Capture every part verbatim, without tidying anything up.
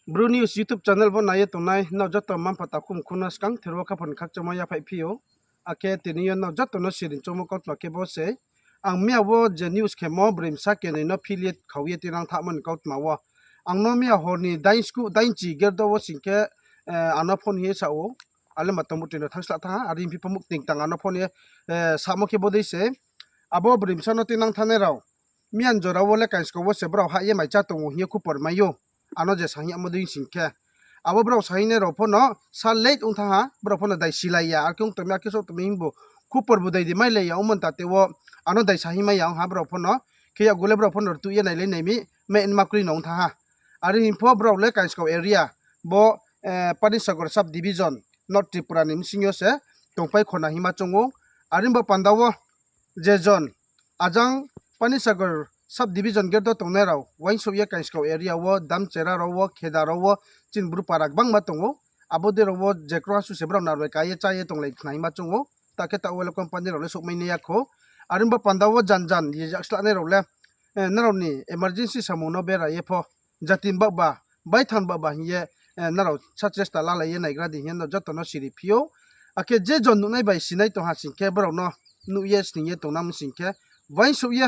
Bru News YouTube channel bo nai ye tongnai nrao joto mma-mpha takhu mkhu no skangther wo khaphang ni khakchangmo yaphaih phi ou. Akhe tini yo nrao joto no siring choungmo kautma khe bo se. Ang miya wo je news khemo broi bsa kenoi no phil ye khau ye tuinang thanngmo ni kautma wo. Ang no miya hor ni dainskuh dainchi gerdo wo sing khe, ano phone hing ye sa ou. Ale ma tongbu tui no thangsla thanng ha, are phi pho muhting tang ano phone ye, samo khe bodei se. Abo broi bsa no tuinang thanngnai rao miyan jora wo le kaiskau wo se brao hah ye mai chá tong ou hing ye khupor mai ou. Ano je sa hing yamo dei sing khe. Abo brao sa hingnai rao pho no sa late ong thanng ha, brao pho no dai silai ya, arkhe ong tongmi, arkhe souh tongmi himbu khupor bu dai di mailai ya, ongmo ni tate wo ano dai sa hing mai ya ong ha brao pho no. Khe yakgu le brao pho no rtuh ye nailai nai mi, ma nma kroi no ong thanng ha. Are hing pho brao le kaiskau area, bo, Panisagar sub division, North Tripura ni bsing yo se tongpai khona hingma choung ou. Are bo panda wo je jon ajang Panisagar sub division gerdo tongnai rao uaingsouh ye kaiskau area wo, Damchera rao wo, Kheda rao wo, chini Bru para gbangma tong ou. Abo dei rao wo je krungha su se brao narbai ka ye chá ye tonglai khna hingma choung ou. Ta khe taoh wo le company rao le souhmai nai ya kho. Are bo panda wo jan jan ye yakslahnai rao le, nrao ni emergency samung no bera ye pho, jati ni baohba, baithang baohba hing ye, nrao sa chesta lalai ye naigra di hing ye nrao joto no siri phi ou. Akhe je jon nuhnai bai sinai tong ha sing khe brao no nuh ye sning ye tongnang sing khe, uaingsouh ye,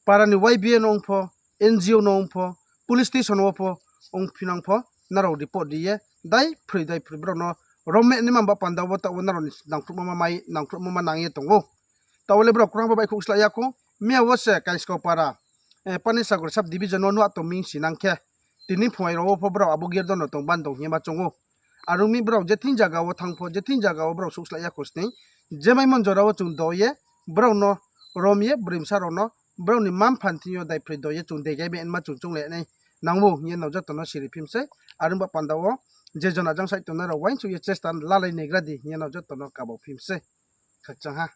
para ni Y B A no ong pho, N G O no ong pho, police station wo pho ongphinang pho, nrao report ri ye, daiphri daiphri brao no romeh naima ba panda wo taoh wo nrao ni nangkhruhmo ma nang ye tong ou. Taoh wo le brao krungha bo baihkhouh slái ya kho, miya wo se kaiskau para, Panisagar sub division wo nuh tong mi sinang khe, tini phuai rao wo pho brao abo gerdo no tong ban dong hing ye ma choung ou. Are ong mi brao je thing zaga wo thanng pho, je thing zaga wo brao souhslái ya kho sning, je maimo jora wo chung do ye, brao no rom ye, broi bsa rao no, brao ni mma-mpha ni thing yo daiphri do ye chung degai ma nma chung chounglai nai nang ou hing ye nrao joto no siri phi mi sei. Are ong ba panda wo je jon ajang side tongnai rao uaingsouh ye chesta lalai naigra di hing ye nrao joto no kabo phi mi sei. Khakchang ha.